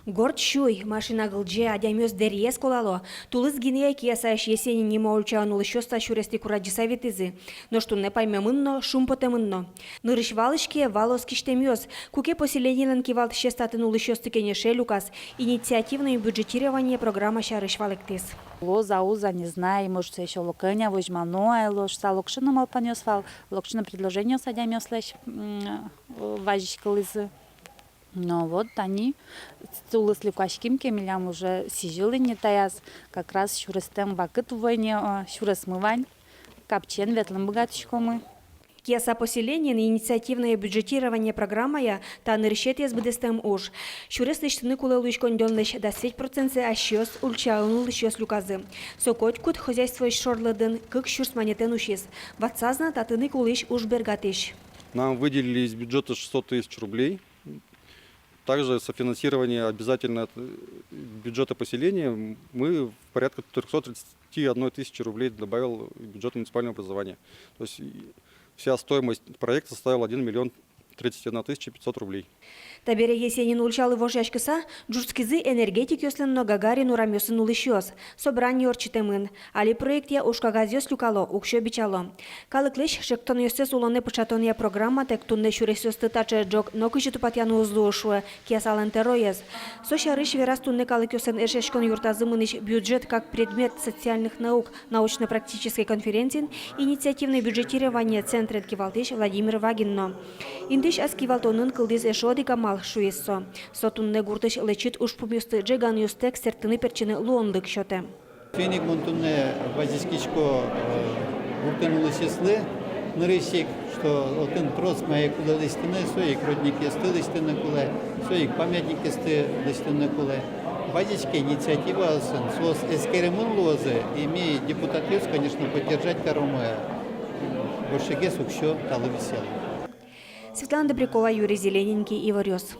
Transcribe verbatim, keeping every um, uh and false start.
Горд сюй, машина гылӟе, адямиос дэриез колало. Тулыс гинэ Киясаысь Есенин нимо ульчаын улӥсьёс та сюрестӥ курадӟыса ветлӥзы. Нош туннэ паймемын но, шумпотэмын но. Нырысь вал ке, вал оскисьтэмъёс. Куке поселениелэн кивалтӥсез татын улӥсьёсты кенеше люказ, инициативное бюджетирование программа сярысь валэктӥз. Луоз-а, уз-а, не знаю, может, со ещё локэня возьмано ай луоз шуса, локшино малпанъёс вал, локшино предложениос адямиослэсь, м, вазиськылӥзы. Но вот тани тулыс люкаським ке, милям уже сӥзьыл ини таяз, как раз сюрестэм вакыт вуэ ни, о, сюресмы вань, капчиен ветлыны быгатӥськомы. Кияса поселениын инициативное бюджетирование программая та нырысетӥез быдэстэм уж. Сюрес лэсьтыны кулэ луись коньдонлэсь дас вить процентсэ асьсэос, ульчаын улӥсьёс, люказы. Со котькуд хозяйствоысь шорлыдын кык сюрс манетэн усиз. Ватсаз на татын ик улӥсь уж бергатӥсь. Нам выделили из бюджета шестьсот тысяч рублей. Также софинансирование обязательно от, э, бюджета поселения. Мы в порядка трёхсот тридцати одной тысячи рублей добавил бюджет муниципального образования. То есть и вся стоимость проекта составила один миллион тридцать одна тысяча пятьсот рублей. Табере Есенин ульчалы вожъяськыса ӝутскизы Энергетикъёслэн но Гагарин урамъёсын улӥсьёс. Собрание ортчытэмын. Али проектъя ужкагазъёс люкало, уксё бичало. Калыклэсь ӵектонъёссэс улонэ пыӵатонъя программатэк туннэ сюресъёсты таӵе ӝог нокызьы тупатъяны уз луы, шуэ Киясалэн тӧроез. Со сярысь вераз туннэ калыкъёслэн эшъяськон юртазы мынӥсь «Бюджет как предмет социальных наук» научно-практической конференциын инициативное бюджетирование центрен кивалтӥсь Владимир Вагин но. Интысь ас кивалтонын кылдӥз эшшо одӥг амал, шуиз со. Со туннэ гуртысь лэчыт ужпумъёсты ӝеганъёстэк сэрттыны-пертчыны луонлык сётэ. Соин ик мон туннэ вазиськисько, э, гуртын улӥсьёслы нырысь ик, что отын трос мае кулэ лэсьтыны, со ик родникъёсты лэсьтыны кулэ, со ик памятникъёсты лэсьтыны кулэ. Вазиське инициативаосын, соос эскеремын луозы, и ми, депутатъёс, конечно, поддержать каромы, э, большегес уксё талы висъяло. Светлана Добрякова, Юрий Зелененький, «Иворъёс».